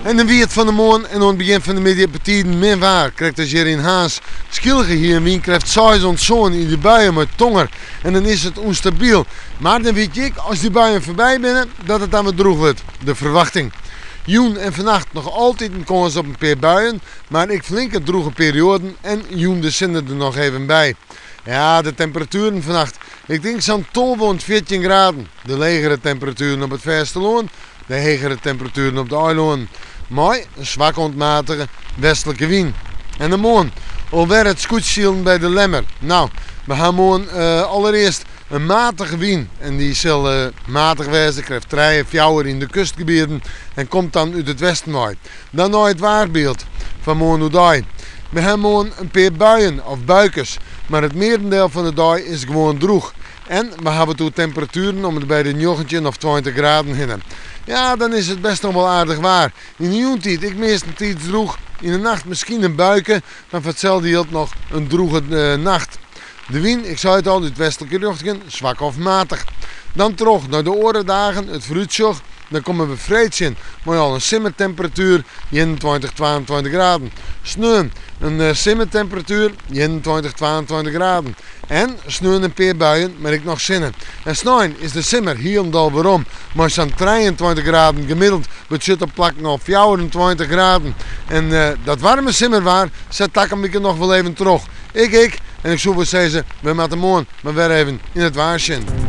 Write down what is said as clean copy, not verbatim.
En dan wie it fan 'e moarn en oan it begjin fan de middei betiden min waar, krekt as hjir yn Harns. Skylge hie in wynkrêft seis oant sân yn dy buien mei tonger en dan is it ûnstabyl. Mar dan wit je ek, as dy buien foarby binne, dat it dan wer drûch wurdt. De ferwachting. Jûn en fannacht noch altyd in kâns op in pear buien, mar ek flinke drûge perioaden en jûn de sinne der noch even by. Ja, de temperatueren fannacht. Ik tink sa'n 12 oant 14 graden. De legere temperatueren op it fêstelân, de hegere temperatueren op de eilannen. Mei in swak oant matige westlike wyn. En de moarn, alwer it skûtsjesilen by de Lemmer. Nou, we ha moarn allerearst in matige wyn. En dy sil matich wêze, krêft trije, fjouwer yn de kustgebieten en komt dan út it westen wei. Dan nei it waarbyld fan moarn oerdei. We ha moarn in pear buien of buikes, mar it mearendeel fan de dei is gewoan drûch. En we hawwe it oer temperatueren om by de 19 of 20 graden hinne. Ja, dan is it bêst noch wol aardich waar. Yn de jûntiid ek meastentiids drûch, yn de nacht miskien in buike, dan foar itselde jild noch in drûge nacht. De wyn, ik sei it al, út westlike rjochtingen, swak of matich. Dan troch nei de oare dagen, it foarútsjoch. Dan komme we freed tsjin mei al in simmertemperatuer, 21, 22 graden. Sneon in simmertemperatuer, 21, 22 graden. En sneon in pear buien, mar ek noch sinne. En snein is de simmer hielendal werom, mei sa'n 23 graden gemiddeld, betsjut op plakken al 24 graden. En dat waarme simmerwaar set takom wike noch wol even troch. Ik ek, en ik soe wol sizze, we moatte moarn mar wer even yn it waar sjen.